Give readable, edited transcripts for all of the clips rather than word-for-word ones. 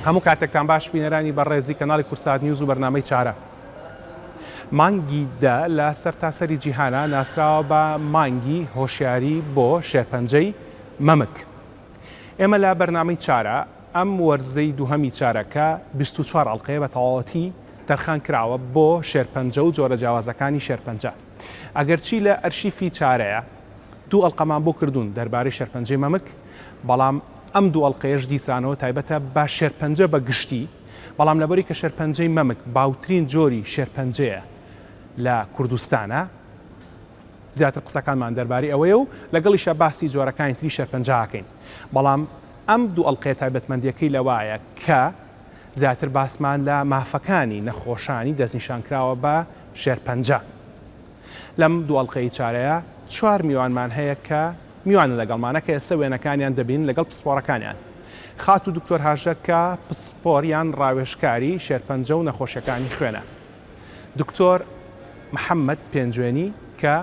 هەموو کاتێکتان باش بینەرانی بەڕێزی کەناڵی کورسات نیوز و بەرنامەی چارە. مانگی دە لە سەرتاسەری جیهانا ناسراوە بە مانگی هۆشیاری بۆ شێرپەنجەی مەمک. ئێمە لە بەرنامەی چارە ئەم وەرزەی دووهەمی چارە کە 24 ئەڵقەیە بە تەواوەتی تەرخان کراوە بۆ شێرپەنجە و جۆرە جیاوازەکانی شێرپەنجە. ئەگەرچی لە ئەرشیفی چارەیە دوو ئەڵقەمان بۆ کردوون دەربارەی شێرپەنجەی مەمک، بەڵام ئەم دوو ئەڵقەیەش دیسانەوە تایبەتە بە شێرپەنجە بە گشتی، بەڵام لەبەری کە شێرپەنجەی مەمک باوترین جۆری شێرپەنجەیە لە کوردستانا، زیاتر قسەکانمان دەربارەی ئەوەیە و لەگەڵیشا باسی جۆرەکانی تری شێرپەنجە ئەکەین. بەڵام ئەم دوو ئەڵقەیە تایبەتمەندیەکەی لەوایە کە زیاتر باسمان لە مافەکانی نەخۆشانی دەستنیشانکراوە بە شێرپەنجە. لەم دوو ئەڵقەی چارەیە چوار میوانمان هەیە کە میوانن لەگەڵمانە کە ئێستا وێنەکانیان دەبینن لەگەڵ پسپۆڕەکانیان. خاتوو دکتۆر هاژە کە پسپۆر یان ڕاوێژکاری شێرپەنجە و نەخۆشیەکانی خوێنە. دکتۆر محەمەد پێنجوێنی کە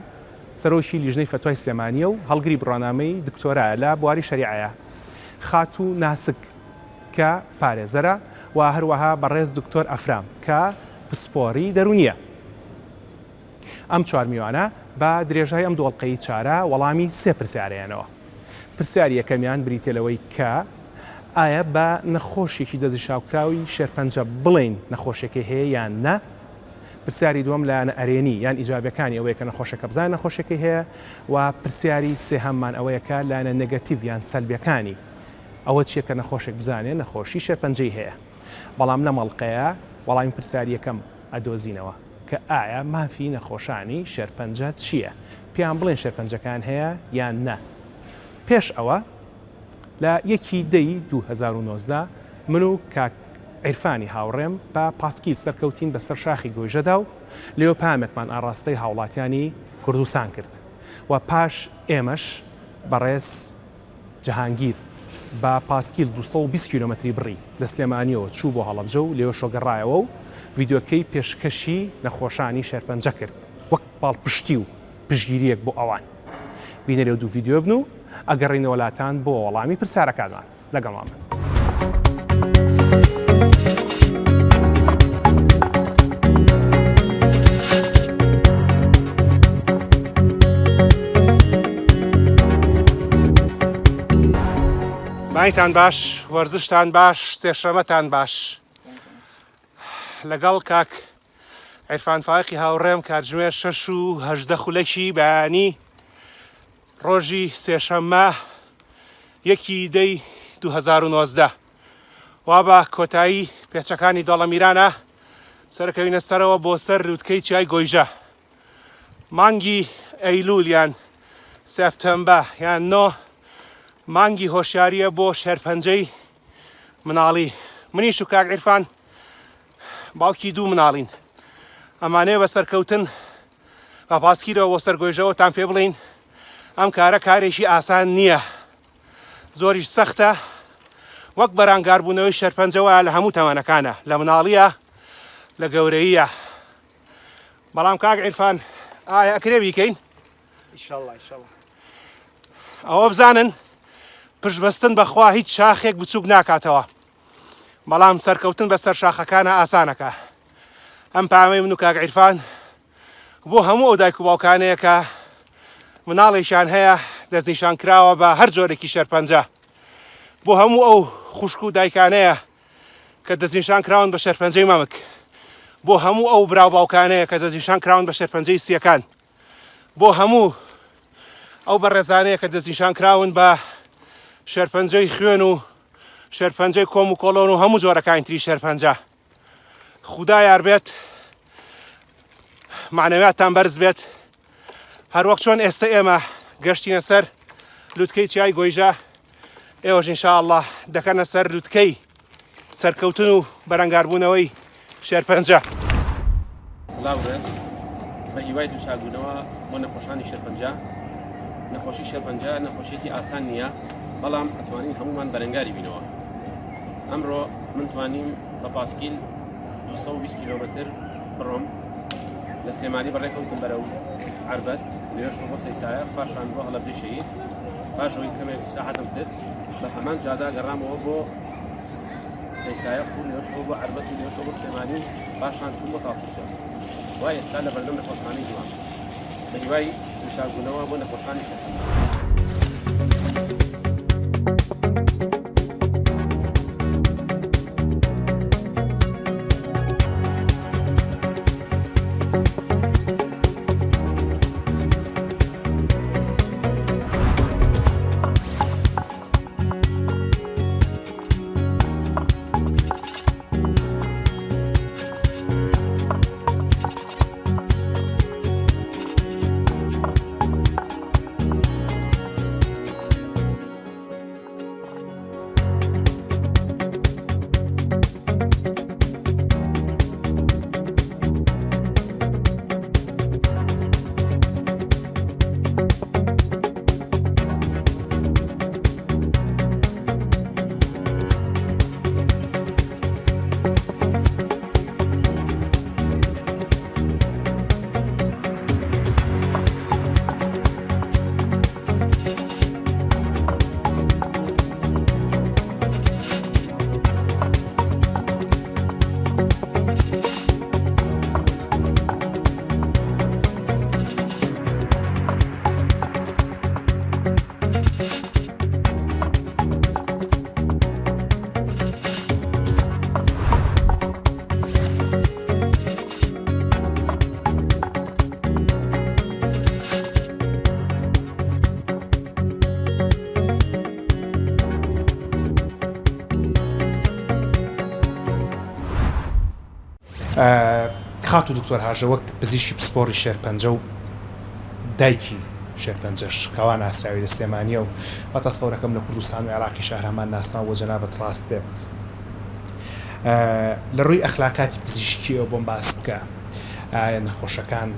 سەرۆکی لیژنەی فەتوای سلێمانیە و هەڵگری بڕوانامەی دکتۆرایە لە بواری شەریعەیە. خاتوو ناسک کە پارێزەرە و هەروەها بەڕێز دکتۆر ئەفرام کە پسپۆری دەروونیە. ئەم چوار میوانە بە درێژای ئەم دوو ئەڵقەی چارە وەڵامی سێ پرسیارەیەنەوە. پرسیاری یەکەمیان بریتیە لەوەی کە ئایا بە نەخۆشێکی دەستنیشاوکراوی شێرپەنجە بڵێین نەخۆشیەکەی هەیە یان نا؟ پرسیاری دووەم لایەنە ئەرێنی یان ئیجابیەکانی ئەوەیە کە نەخۆشەکە بزانێت نەخۆشیەکەی هەیە و پرسیاری سێهەممان ئەوەیە کە لایەنە نێگەتیڤ یان سەلبیەکانی ئەوە چیە کە نەخۆشێک بزانێت نەخۆشی شێرپەنجەی هەیە. بەڵام لەم ئەڵقەیە وەڵامی پرسیاری یەکەم ئەدۆزینەوە کە ئایا مافی نەخۆشانی شێرپەنجە چییە؟ پێیان بڵێن شێرپەنجەکەیان هەیە یان نا؟ پێش ئەوە لە یەکی دەی 2019 من و کاک عیرفانی هاوڕێم بە پاسکیل سەرکەوتین بەسەر شاخی گۆیژەدا و لێوە پەیامێکمان ئاڕاستەی هاوڵاتیانی کوردستان کرد و پاش ئێمەش بەڕێز جەهانگیر بە پاسکیل 220 کیلۆمەتری بڕی، لە سلێمانییەوە چوو بۆ هەڵەبجە و لەوێشەوە گەڕایەوە و ڤیدیۆکەی پێشکەشی نەخۆشانی شێرپەنجە کرد وەک پاڵپشتی و پشتگیرییەک بۆ ئەوان. بینەری ئەو دوو ڤیدیۆیە بن و ئەگەڕێینەوە لاتان بۆ وەڵامی پرسیارەکانمان. لەگەڵمان بن. بایتان باش وەرزشتان باش سێشەمەتان باش لەگەڵ کاک عیرفان فایقی هاوڕێم کاتژمێر 6 و هەژدە خولەکی بەیانی ڕۆژی سێشەممە یەکی دەی 2019 وا بە کۆتایی پێچەکانی دۆڵەمیرانە سەرکەوینە سەرەوە بۆ سەر لوتکەی چیای گۆیژە مانگی ئەیلول یان سێپتەمبە یان نۆ مانگی هۆشیاریە بۆ شێرپەنجەی مناڵی منیش و کاک عیرفان باوکی دوو مناڵین ئەمانەیە بە سەرکەوتن بە پاسکیلەوە بۆ سەر گۆیژەوەتان پێ بڵین ئەم کارە کارێکی ئاسان نییە زۆریش سەختە وەک بەرانگاربوونەوەی شەرپەنجە وایە لە هەموو تەمەنەکانە لە مناڵیە لە گەورەیە بەڵام کاک عیرفان ئایا ئەکرێ بیکەین ئەوە بزانن پشتبەستن بەخوا هیچ شاخێک بچووک ناکاتەوە بەڵام سەرکەوتن بەسەر شاخەکانە ئاسانەکە ئەم پامەی من و کاک عیرفان بۆ هەموو ئەو دایک و باوکانەیە کە مناڵێکیان هەیە دەستنیشان کراوە بە هەر جۆرێکی شێرپەنجە بۆ هەموو ئەو خوشک و دایکانەیە کە دەستنیشان کراون بە شێرپەنجەی مەمک بۆ هەموو ئەو برا و باوکانەیە کە دەستنیشان کراون بە شێرپەنجەی سیەکان بۆ هەموو ئەو بەڕێزانەیە کە دەستنیشان کراون بە شێرپەنجەی خوێن و شێرپەنجەی کۆم و کۆڵۆن و هەموو جۆرەکانی تری شێرپەنجە خودا یار بێت معنەویاتان بەرز بێت هەروەک چۆن ئێستا ئێمە گەشتینە سەر لوتکەی چیای گۆیژە ئێوەش انشاءاللە دەکەنە سەر لوتکەی سەرکەوتن و بەرەنگاربوونەوەی شێرپەنجە. سڵاو ڕێز بە هیوای زوو چاکبوونەوە بۆ نەخۆشانی شێرپەنجە نەخۆشی شێرپەنجە نەخۆشیێکی ئاسان نییە بەڵام ئەتوانین هەمومان بەرەنگاری بینەوە ئەمڕۆ من توانیم بە پاسکیل 220 کیلۆمەتر بڕۆم لە سلێمانی بەڕێکەوتم بەرەو عربەت لێش بۆ سەیسایە پاشان بۆ هەڵەبجەی شەهید پاش ئەوەی کەمێک ئیسراحەتم کرد بە هەمان جادا گەڕامەوە بۆ. سەیسایەق و لێوەشەوە بۆ عەربەت و لێوەشەوە بۆ سلێمانی و پاشان چووم بۆ تاسڵچە وا ئێستا لە بەردەم نەخۆشخانەی هیوام. بە هیوای چاکبوونەوە بۆ نەخۆشانی شێرپەنجە. خاتوو دکتۆر هاژە وەک پزیشکی پسپۆڕی شێرپەنجە و دایکی شێرپەنجەش کەوا ناسراوی لە سلێمانیە و وا تەسەورەکەم لە کوردستان و عێراقیش هەر هەمان ناسناو بۆ جەنابت ڕاست بێ لە ڕووی ئەخلاقاتی پزیشکیەوە بۆم باس بکە ئایا نەخۆشەکان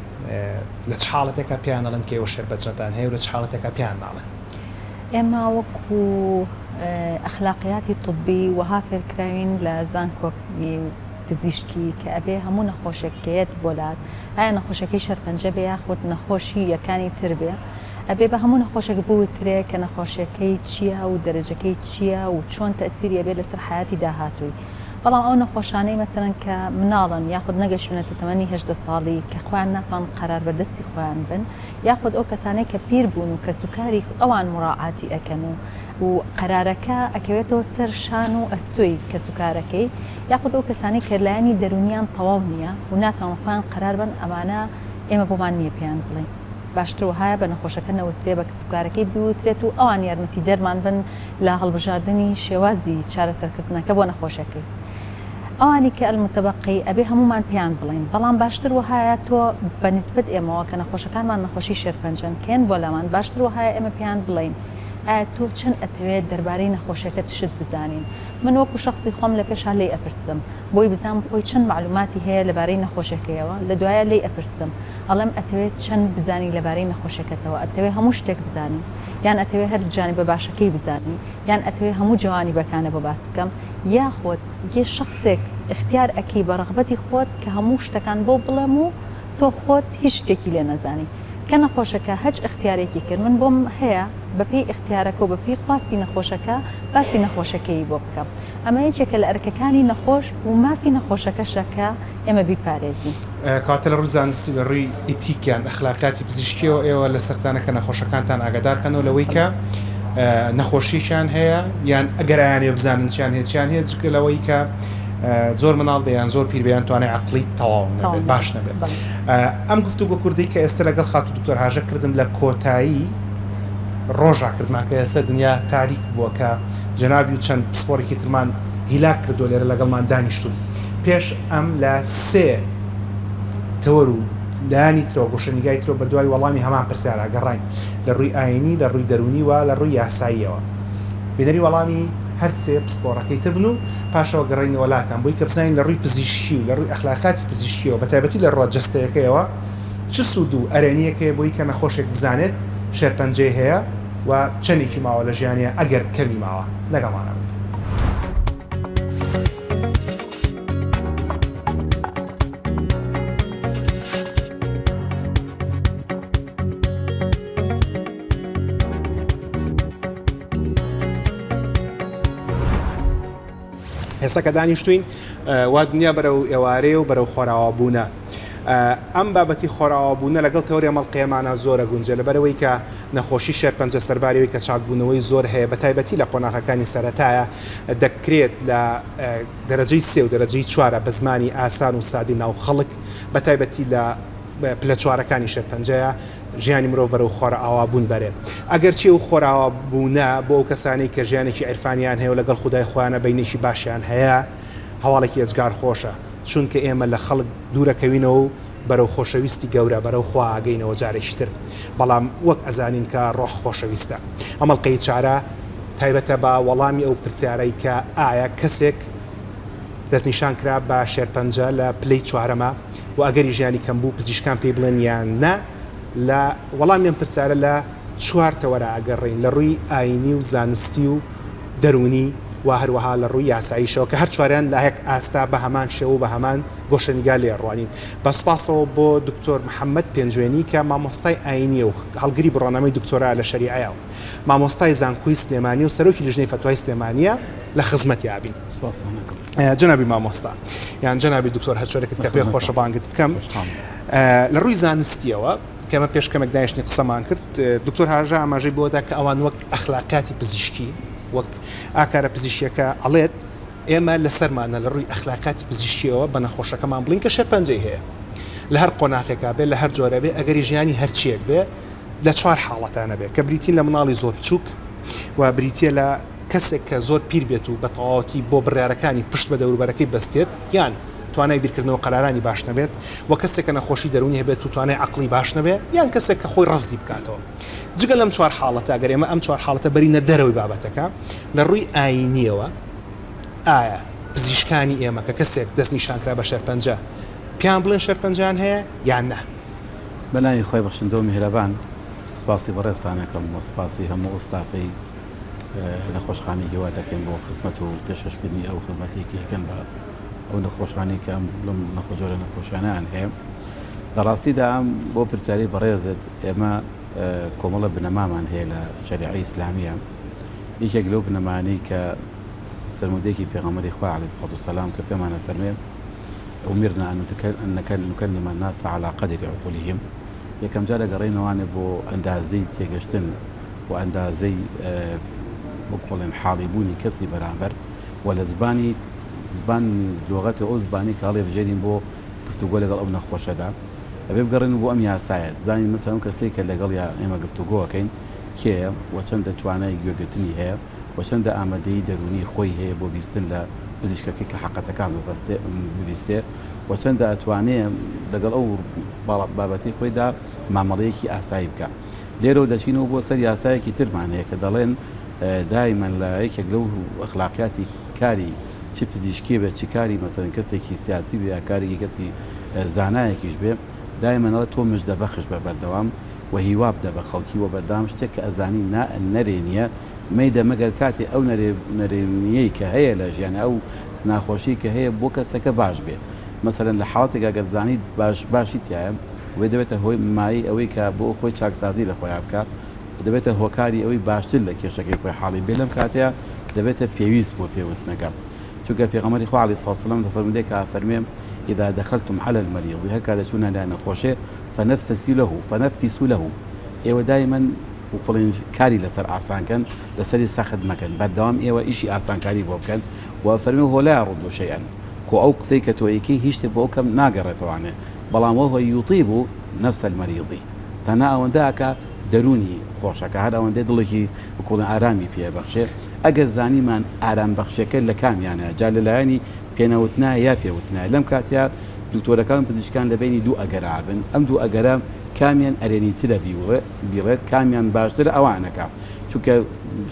لە چ حاڵەتێکا پێیان ئەڵێن کە ئێوە شێرپەنجەتان هەیە و لە چ حاڵەتێکا پێیان ناڵێن؟ ئێمە وەکو ئەخلاقیاتی طبی وەها فێرکراوین لە زانکۆ پزیشکی کە ئەبێ هەموو نەخۆشێک کە یەت بۆ لات ئایا نەخۆشەکەی شەرپەنجە بێ یاخود نەخۆشی یەکانی تر بێ ئەبێ بە هەموو نەخۆشێک بوترێ کە نەخۆشیەکەی چییە و دەرەجەکەی چییە و چۆن تەسیری ئەبێ لەسەر حیاتی داهاتووی بەڵام ئەو نەخۆشانەی مەسەلەن کە مناڵن یاخود نەگەشتونەتە تەمەنی 18 ساڵی کە خۆیان ناتوان قەرار بەردەستی خۆیان بن یاخود ئەو کەسانەی کە پیر بوون و کەسوکاری ئەوان مراعاتی ئەکەن و و قەرارەکە ئەکەوێتەوە سەر شان و ئەستۆی کەسوکارەکەی یاخود ئەو کەسانەی کە لایەنی دەروونیان تەواو نییە و ناتوان خۆیان قەرار بەن ئەمانە ئێمە بۆمان نییە پێیان بڵێین باشتر وەهایە بە نەخۆشەکە نەوترێ بە کەسوکارەکەی بوترێت و ئەوان یارمەتیدەرمان بن لە هەڵبژاردنی شێوازی چارەسەرکردنەکە بۆ نەخۆشەکەی. ئەوانی کە المتبقی ئەبێ هەموومان پێیان بڵێین بەڵام باشتر وەهایە تۆ بە نیسبەت ئێمەوە کە نەخۆشەکانمان نەخۆشی شێرپەنجەن کێن بۆ لامان باشتر وەهایە ئێمە پێیان بڵێین ئایا تۆ چەند ئەتەوێت دەربارەی نەخۆشیەکەت شت بزانین من وەکو شەخسی خۆم لە پێشا لێی ئەپرسم بۆی بزانم خۆی چەند مەعلوماتی هەیە لەبارەی نەخۆشیەکەیەوە لە دوایە لێی ئەپرسم ئەڵێم ئەتەوێت چەند بزانی لەبارەی نەخۆشیەکەتەوە ئەتەوێ هەموو شتێک بزانی یان ئەتەوێ هەر جانبە باشەکەی بزانی یان ئەتەوێ هەموو جەوانیبەکانە بۆ باس بکەم یاخود یە شەخسێک ئیختیار ئەکەی بە ڕەغبەتی خۆت کە هەموو شتەکان بۆ بڵێم و تۆ خۆت هیچ شتێکی لێ نەزانی کە نەخۆشەکە هەچ ئیختیارێکی کرد من بۆم هەیە بە پێی ئیختیارەکە و بە پێی خواستی نەخۆشەکە باسی نەخۆشەکەیی بۆ بکەم ئەمە یەکێکە لە ئەرکەکانی نەخۆش و مافی نەخۆشەکەشە کە ئێمە بیپارێزین. کەواتە لە ڕووی زانستی لە ڕووی ئیتیک یان ئەخلاقیاتی پزیشکیەوە ئێوە لەسەرتانە کە نەخۆشەکانتان ئاگادار کەنەوە لەوەی کە نەخۆشیەکیان هەیە یان ئەگەر ئەیانەوێ بزانن چیان هەیە چیان هەیە جگە لەوەی کە زۆر مناڵ بێ یان زۆر پیر بێ یان توانای عەقڵی تەواو نەبێت باش نەبێت ئەم گفتوگۆ کوردی کە ئێستا لەگەڵ خاتوو دکتۆر هاژە کردم لە کۆتایی ڕۆژا کردمان کە ئێستا دنیا تاریک بووە کە جەنابی و چەند پسپۆڕێکی ترمان هیلاک کردووە لێرە لەگەڵمان دانیشتوون پێش ئەم لە سێ تەوەر و لایەنی ترەوە گۆشەنیگای ترەوە بەدوای وەڵامی هەمان پرسیارا گەڕاین لە ڕووی ئایینی لە ڕووی دەروونی و لە ڕووی یاساییەوە بینەری وەڵامی هەر سێ پسپۆڕەکەی تر بن و پاشەوە گەڕێینەوە لاتان بۆی کە بزانین لە ڕووی پزیشکی و لە ڕووی ئەخلاقاتی پزیشکیەوە بە تایبەتی لە ڕووە جەستەیەکەیەوە چ سوود و ئەرێنییەک هەیە بۆی کە نەخۆشێک بزانێت شێرپەنجەی هەیە و چەندێکی ماوە لە ژیانیا ئەگەر کەمی ماوە لەگەڵمانا بن. ئێستا کە دانیشتوین وا دنیا بەرەو ئێوارەیە و بەرەو خۆراوا بوونە. ئەم بابەتی خۆراوا بوونە لەگەڵ تەوەری ئەم ئەڵقەیەمانا زۆر ئەگونجێ لەبەرئەوەی کە نەخۆشی شێرپەنجە سەرباری ئەوەی کە چاکبوونەوەی زۆر هەیە بەتایبەتی لە قۆناغەکانی سەرەتایە دەکرێت لە دەرەجەی سێ و دەرەجەی چوارە بە زمانی ئاسان و سادەی ناو خەڵک بەتایبەتی لە پلە چوارەکانی شێرپەنجەیە ژیانی مرۆڤ بەرەو خۆرئاوابوون بەرێت. ئەگەرچی ئەو خۆرئاوابوونە بۆ ئەو کەسانەی کە ژیانێکی عیرفانیان هەیە و لەگەڵ خودای خۆیانە بەینێکی باشیان هەیە هەواڵێکی ئێجگار خۆشە، چونکە ئێمە لە خەڵک دوورەکەوینەوە و بەرەو خۆشەویستی گەورە، بەرەو خوا ئەگەینەوە جارێکی تر. بەڵام وەک ئەزانین کە ڕۆح خۆشەویستە. ئەم ئەڵقەی چارە تایبەتە بە وەڵامی ئەو پرسیارەی کە ئایا کەسێک دەستنیشان کرا بە شێرپەنجە لە پلەی چوارەمە و ئەگەری ژیانی کەم بوو پزیشکان پێی بڵێن یان نا؟ لە وەڵامی ئەم پرسیارە لە چوار تەوەرە ئەگەڕێین، لە ڕووی ئایینی و زانستی و دەروونی و هەروەها لە ڕووی یاساییشەوە کە هەر چواریان لە یەک ئاستا بە هەمان شێوە و بە هەمان گۆشەنیگا لێ ئەڕوانین. بە سوپاسەوە بۆ دکتۆر محەممەد پێنجوێنی کە مامۆستای ئایینییە و هەڵگری بڕوانامەی دکتۆرایە لە شەریعەیە و مامۆستای زانکۆی سلێمانی و سەرۆکی لیژنەی فەتوای سلێمانییە لە خزمەتیا بین. سوپاستان ئەکەم. جەنابی مامۆستا یان جەنابی دکتۆر هەر چۆرێکت کە پێ خۆشە بانگت بکەم لە ڕووی زانستیەوە کەمە پێش کەمێک دانیشتنی قسەمان کرد دکتۆر هاژە ئاماژەی بۆدا کە ئەوان وەک ئەخلاقاتی پزیشکی وەک ئاکارە پزیشکیەکە ئەڵێت ئێمە لەسەرمانە لە ڕووی ئەخلاقاتی پزیشکیەوە بە نەخۆشەکەمان بڵین کە شێرپەنجەی هەیە لە هەر قۆناغێکا بێ لە هەر جۆرە بێ ئەگەری ژیانی هەرچیەک بێ لە چوار حاڵەتانە بێ کە بریتین لە مناڵی زۆر بچووک و بریتە لە کەسێک کە زۆر پیر بێت و بە تەواوەتی بۆ بڕیارەکانی پشت بە دەوروبەرەکەی بەستێت یان توانای بیرکردنەوە قەرارانی باش نەبێت و کەسێک کە نەخۆشی دەروونی هەبێت و توانای عەقڵی باش نەبێت یان کەسێک کە خۆی ڕەفزی بکاتەوە. جگە لەم چوار حاڵەتە ئەگەر ئێمە ئەم چوار حاڵەتە بەرینە دەرەوەی بابەتەکە لە ڕووی ئایینییەوە ئایا پزیشکانی ئێمە کە کەسێک دەستنیشانکرا بە شێرپەنجە پێیان بڵێن شێرپەنجەیان هەیە یان نا؟ بە ناوی خوای بەخشندە و میهرەبان سپاسی بەڕێزتان ئەکەم و سپاسی هەموو ئەو ستافەی نەخۆشخانەی هیوا دەکەین بۆ خزمەت و پێشکەشکردنی ئەو خزمەتەی کە ئەیکەن بە ئەو نەخۆشانەی کە ئەم لەم نەخۆ جۆرە نەخۆشیانەیان هەیە. لە ڕاستیدا ئەم بۆ پرسیاری بەڕێزت ئێمە کۆمەڵە بنەمامان هەیە لە شەریعەی ئیسلامیە یەکێک لەو بنەمانەی کە فەرموودەیەکی پێغەمبەری خوا عەلەیهی سڵات و سەلام کە پێمانە فەرمێ أمرنا أن نكلم الناس على قدر عقولهم یەکەم جار ئەگەڕێینەوانێ بۆ ئەندازەی تێگەشتن و ئەندازەی وەک بڵێن حاڵی بوونی کەسی بەرامبەر و لە زبانی زبان لۆغەتی ئەو زبانی کە هەڵێبژێرین بۆ گفتوگۆ لەگەڵ ئەو نەخۆشەدا ئەبێ بگەڕێن بۆ ئەم یاسایە زانین مەسەلەن ئەو کەسەی کە لەگەڵیا ئێمە گفتوگۆ ئەکەین کێیە و چەندە توانای گوێگرتنی هەیە و چەندە ئامادەیی دەروونی خۆی هەیە بۆ بیستن لە پزیشکەکەی کە حەقەتەکان ببەستێ ببیستێ و چەندە ئەتوانێ لەگەڵ ئەو بابەتەی خۆیدا مامەڵەیەکی ئاسایی بکا. لێرەوە دەچینەوە بۆ سەر یاسایەکی ترمان هەیە کە دەڵێن دایمەن لە یەکێک لەو ئەخلاقیاتی کاری چ پزیشکی بێت چ کاری مەسەلەن کەسێکی سیاسی بێ یا کارێکی کەسی زانایەکیش بێ دایمەن ئەڵێ تۆ مژدە بەخش بە بەردەوام و هیوا بدە بە خەڵکی و بەردەوام شتێک کە ئەزانی نا نەرێنیە مەیدە مەگەر کاتێ ئەو نەرێ نەرێنیەی کە هەیە لە ژیانە ئەو ناخۆشی کە هەیە بۆ کەسەکە باش بێ مەسەلەن لە حاڵەتێکا گەر زانیت باش باشی تیایە وێ دەبێتە هۆی مایەی ئەوەی کە بۆ خۆی چاکسازی لە خۆیا بکا دەبێتە هۆکاری ئەوەی باشتر لە کێشەکەی خۆی حاڵی بێ لەم کاتەیا دەبێتە پێویست بۆ پێوتنەکە چونکە پێغەمبەری خوا علیە الصلوة والسلام لە فەرموودەیەکا ئەفەرموێ اذا دخلتم علی المریض هەر کات دەچوونە لای نەخۆشێ فنفسوا له فنفسوا له ئێوە دایمەن وەک بڵێن کاری لەسەر ئاسان کەن لەسەری سەخت مەکەن بەردەوام ئێوە ئیشی ئاسانکاری بۆ بکەن و ئەفەرموێ هو لا یرد شیئا خۆ ئەو قسەی کە تۆ ئەیکەی هیچ شتێک بۆ ئەو کەم ناگەڕێتەوانێ بەڵام وهو یطیب نفس المریض تەنها ئەوەندە ئەکا دەروونی خۆش ئەکا هەر ئەوەندەی دڵێکی وەکو بڵێن ئارامی پێ ئەبەخشێ ئەگەر زانیمان ئارام بەخشەکە لە کامیانە جا لە لایەنی پێنەوتنایە یا پێوتنایە لەم کاتەیا دکتۆرەکان و پزیشکان لە بەینی دوو ئەگەرا بن ئەم دوو ئەگەرە کامیان ئەرێنیترە بیڵێت کامیان باشترە ئەوانەکە چونکە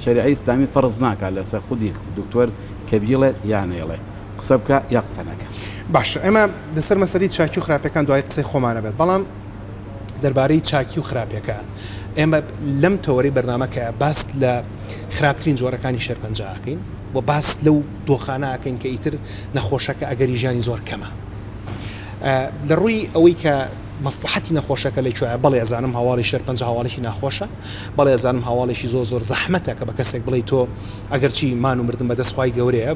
شەریعەی ئیسلامی فەرز ناکات لەسەر خودی دکتۆر کە بیڵێت یا نەیڵێ قسە بکە یا قسە نەکە. باشە ئێمە لەسەر مەسەلەی چاکی و خراپیەکان دوایی قسەی خۆمانە بێت بەڵام دەربارەی چاکی و خراپیەکان ئێمە لەم تەوەرەی بەرنامەکە باس لە خراپترین جۆرەکانی شێرپەنجە ئەکەین و باس لەو دۆخانە ئەکەین کە ئیتر نەخۆشەکە ئەگەری ژیانی زۆر کەمە لە ڕووی ئەوەی کە مەسڵەحەتی نەخۆشەکە لە کوێیە؟ بەڵێ ئەزانم هەواڵی شێرپەنجە هەواڵێکی ناخۆشە، بەڵێ ئەزانم هەواڵێکی زۆر زۆر زەحمەتە کە بە کەسێک بڵێی تۆ ئەگەرچی مان و مردن بەدەست خوای گەورەیە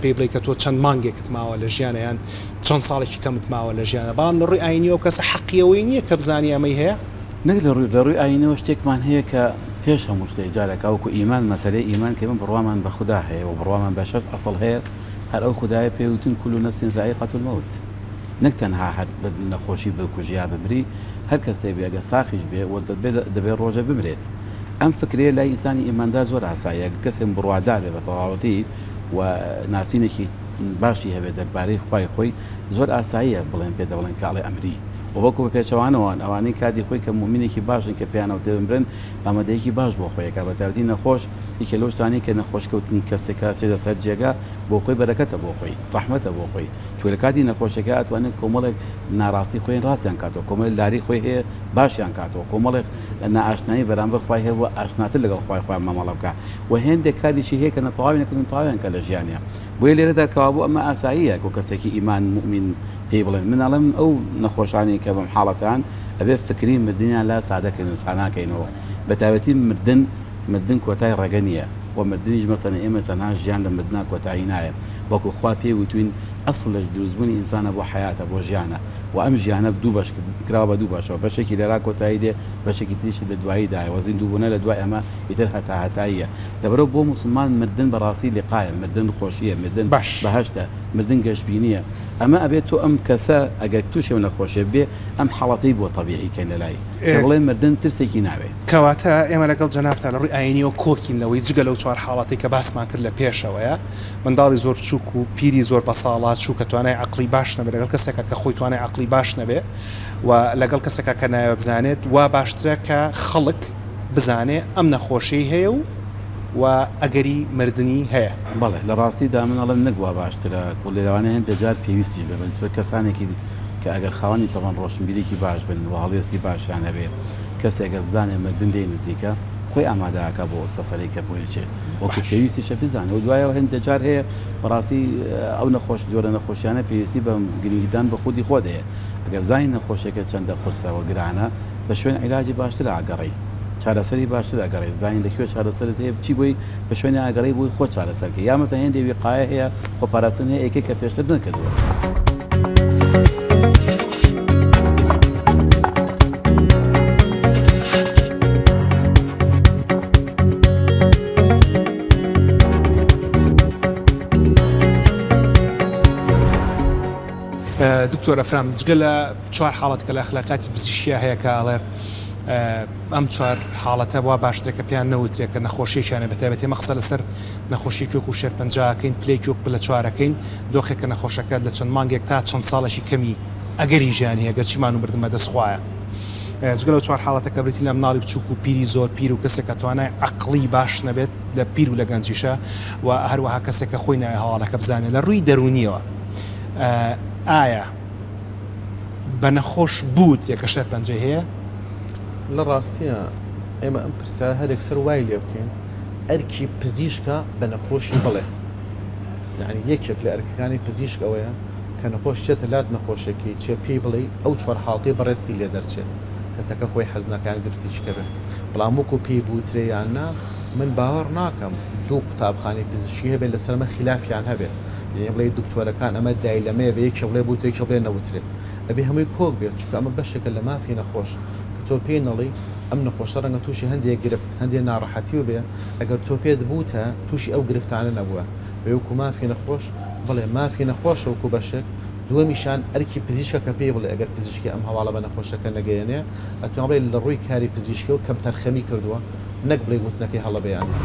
پێی بڵێی کە تۆ چەند مانگێکت ماوە لە ژیانە یان چەند ساڵێکی کەمت ماوە لە ژیانە بەڵام لە ڕووی ئاینیەوە کەسە حەقی ئەوەی نییە کە بزانی ئەمەی هەیە؟ نەک لە ڕووی لە ڕووی ئاینەوە شتێکمان هەیە کە پێش هەموو شتێک جارێک وەکو ئیمان مەسەلەی ئیمان کە ئێمە بڕوامان بە خودا هەیە و بڕوامان بە شەش ئەسڵ هەیە هەر ئەو خودایە پێی وتون کل نفس ذائقە الموت نەک تەنها هەر بە نەخۆشی بکوژی یا بمری هەر کەسێ بێ ئەگەر ساخیش بێ و دەبێ دەبێ ڕۆژێ بمرێت ئەم فکرەیە لای ئینسانی ئیماندار زۆر ئاساییە ئەگەر کەسێک بڕوادار بێ بە تەواوەتی و ناسینێکی باشی هەبێ دەربارەی خوای خۆی زۆر ئاساییە بڵێن پێ دەبڵێن کە ئەڵێ ئەمری و بەڵکو بە پێچەوانەوە ئەوانەی کاتی خۆی کە مومینێکی باشن کە پێیان ئەوترێ بمرن ئامادەیەکی باش بۆ خۆی ئەکا بە تایبەتی نەخۆش یەکێ لەو شتانەی کە نەخۆش کەوتنی کەسێکە چێتە سەر جێگا بۆ خۆی بەرەکەتە بۆ خۆی ڕەحمەتە بۆ خۆی چونکە لە کاتی نەخۆشیەکە ئەتوانێت کۆمەڵێک ناڕاستی خۆی ڕاستیان کاتەوە کۆمەڵێک لاری خۆی هەیە باشیان کاتەوە کۆمەڵێک نائاشنایی بەرامبەر خوای هەیە ئاشناتر لەگەڵ خوای خۆیان مامەڵە بکە و هێندێک کاریشی هەیە کە نەتەواوی نەکردن تەواویان کە لە ژیانە بۆیە لێرەدا کەوابوو ئەمە ئاساییە کۆ کەسێکی ئیمان موئمین پێی بڵێن من ئەڵێم ئەو نەخۆشانی کە بەم حاڵەتان ئەبێ فکری مردنیان لا سادەکەین و ساناکەینەوە بە تایبەتی مردن مردن کۆتای ڕێگە نییە و مردنیش مەسەلەن ئێمە تەنها ژیان لە مردنا کۆتایی نایە بەڵکو خوا پێی وتوین ئەسڵ لە دروستبوونی ئینسانە بۆ حەیاتە بۆ ژیانە و ئەم ژیانە دوو بەش کراوە بە دوو بەشەوە بەشێکی لێرا کۆتایی دێ بەشێکی تریشی لە دواییدایە و زیندووبوونە لە دوای ئەمە ئیتر هەتاهەتاییە لەبەرئەوە بۆ موسڵمان مردن بەڕاستی لیقایە مردن خۆشییە مردن باش. بەهەشتە مردن گەشبینییە ئەمە ئەبێت تۆ ئەم کەسە ئەگەر تووشی ئەو نەخۆشیە بێ ئەم حاڵەتەی بۆ تەبیعی کەین لەلای کە بڵێ مردن ترسێکی ناوێ. کەواتە ئێمە لەگەڵ جەنابتا لە ڕووی ئایینیەوە کۆکین لەوەی جگە لەو چوار حاڵەتەی کە باسمان کرد لە پێشەوەیە، منداڵی زۆر بچووک و پیری زۆر بەساڵاچوو کە توانای عەقڵی باش نەبێت لەگەڵ کەسێکا کە خۆی توانای عەقڵی باش نەبێ و لەگەڵ کەسێکا کە نایەوێ بزانێت وا باشترە کە خەڵک بزانێ ئەم نەخۆشیەی هەیە و و ئەگەری مردنی هەیە. بەڵێ لە ڕاستیدا من ئەڵێم نەک وا باشترە کوڵێ لەوانەیە هەندێ جار پێویستیش بێ بە نیسبەت کەسانێکی کە ئەگەر خاوەنی تەمەن ڕۆشنبیرێکی باش بن و هەڵوێستی باشیان هەبێ کەسێک گەر بزانێ مردن لێی نزیکە خۆی ئامادە ئەکا بۆ ئەو سەفەرەی کە بۆی ئەچێ وەکو باش. پێویستیشە بزانێ و دوایەوە هەندێ جار هەیە بەڕاستی ئەو نەخۆش جۆرە نەخۆشیانە پێویستی بە گرنگیدان بە خودی خۆت هەیە ئەگەر بزانی نەخۆشیەکە چەندە قورسە و گرانە بە شوێن عیلاجی باشتر ئەگەڕێی چارەسەری باشتر ئەگەڕێی بزانی لە کوێ چارەسەرت هەیە بچی بۆی بە شوێنی ئەگەڕێی بۆی خۆت چارەسەر کەی یا مەسەلەن هێندێ ویقایە هەیە خۆپاراستن هەیە ئەیکەی کە پێشتر نەکردووە. دکتۆر ئەفرام جگە لە چوار حاڵەت کە لە ئەخلاقیاتی پزیشکیا هەیە کە ئەڵێ ئەم چوار حاڵەتە وا باشترە کە پێیان نەوترێ کە نەخۆشیەکیانە بە تایبەتی ئێمە قسە لەسەر نەخۆشیەکی وەکو شێرپەنجە ئەکەین پلەیەکی وەک پلە چوارەکەین دۆخێک کە نەخۆشەکە لە چەند مانگێک تا چەند ساڵێکی کەمی ئەگەری ژیانی هەیە گەرچی مان و مردن بەدەست خوایە جگە لەو چوار حاڵەتە کە بریتین لە مناڵی بچووک و پیری زۆر پیر و کەسێک کە توانای عەقڵی باش نەبێت لە پیر و لە گەنجیشە و هەروەها کەسێک کە خۆی ناوێ هەواڵەکە بزانێت لە ڕووی دەروونیەوە ئایا بە نەخۆش بوترێ کە شێرپەنجەی هەیە؟ لە ڕاستیا ئێمە ئەم پرسیارە هەر یەکسەر وای لێ بکەین ئەرکی پزیشکە بە نەخۆشی بڵێ یعنی یەکێک لە ئەرکەکانی پزیشک ئەوەیە کە نەخۆش چێتە لات نەخۆشەکەی چێ پێی بڵێ ئەو چوار حاڵتەی بەڕێزتی لێ دەرچێت کەسەکە خۆی حەز نەکان گرفتێکی کەبێ بەڵام وەکو پێی بوترێ یان نا من باوەڕ ناکەم دوو قوتابخانەی پزیشکی هەبێت لەسەر ئەمە خیلافیان هەبێ یانی بڵێی دکتۆرەکان ئەمە دایلەمەیە بە یەکێ بڵێ بوترێ یەکێ بڵێ نەوترێ ئەبێ هەمووی کۆک بێت چونکە ئەمە بەشێکە لە مافی نەخۆش کە تۆ پێی نەڵێی ئەم نەخۆشە ڕەنگە تووشی هەندێک گرفت هەندێ ناڕەحەتی ببێ ئەگەر تۆ پێت بوتە تووشی ئەو گرفتانە نەبووە بێ وەکو مافی نەخۆش بڵێ مافی نەخۆشە وەکو بەشێک دووەمیشان ئەرکی پزیشکە کە پێی بڵێ ئەگەر پزیشکی ئەم هەواڵە بە نەخۆشەکە نەگەیەنێ ئەتوان بڵێ لە ڕووی کاری پزیشکیەوە کەمتەرخەمی کردووە نەک بڵێی وتنەکەی هەڵە بێ یان نا.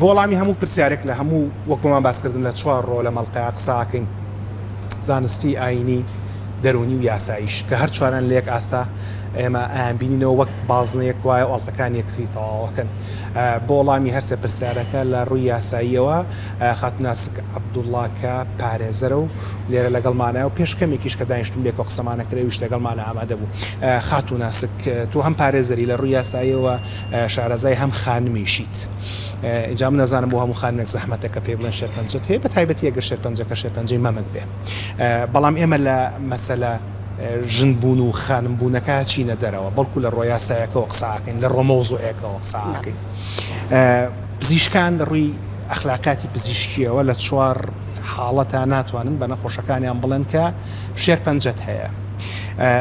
بۆ وەڵامی هەموو پرسیارێک لە هەموو وەک بۆمان باسکردن لە چوار ڕۆ لە مەڵقەیا قسە ئەکەین زانستی ئایینی دەروونی و یاساییش کە هەر چواران لە یەک ئاستا. ئێمە ئەیانبینینەوە وەک بازنەیەک وایە و ئەڵقەکان یەکتری تەواوەکەن. بۆ وەڵامی هەرسێ پرسیارەکە لە ڕووی یاساییەوە خاتوو ناسک عەبدوڵڵا کە پارێزەرە و لێرە لەگەڵمانایە و پێش کەمێکیش کە دانیشتوون بێکەوە قسەمانە کرد ئەویش لەگەڵمانە ئامادە بوو. خاتوو ناسک تۆ هەم پارێزەری لە ڕووی یاساییەوە شارەزای هەم خانمیشیت. ئینجا من ئەزانم بۆ هەموو خانمێک زەحمەتە کە پێی بڵێن شێرپەنجەت هەیە بە تایبەتی ئەگەر شێرپەنجەکە شێرپەنجەی مەمک بێ. بەڵام ئێمە لە مەسەلە ژن بوون و خانم بوونەکە چینە دەرەوە بەڵکو لە ڕۆ یاسایەکەوە قسە ئەکەین لە ڕۆ مەوزوعێکەوە قسە ئەکەین. پزیشکان لە ڕووی ئەخلاقیاتی پزیشکییەوە لە چوار حاڵەتا ناتوانن بە نەخۆشەکانیان بڵێن کە شێرپەنجەت هەیە.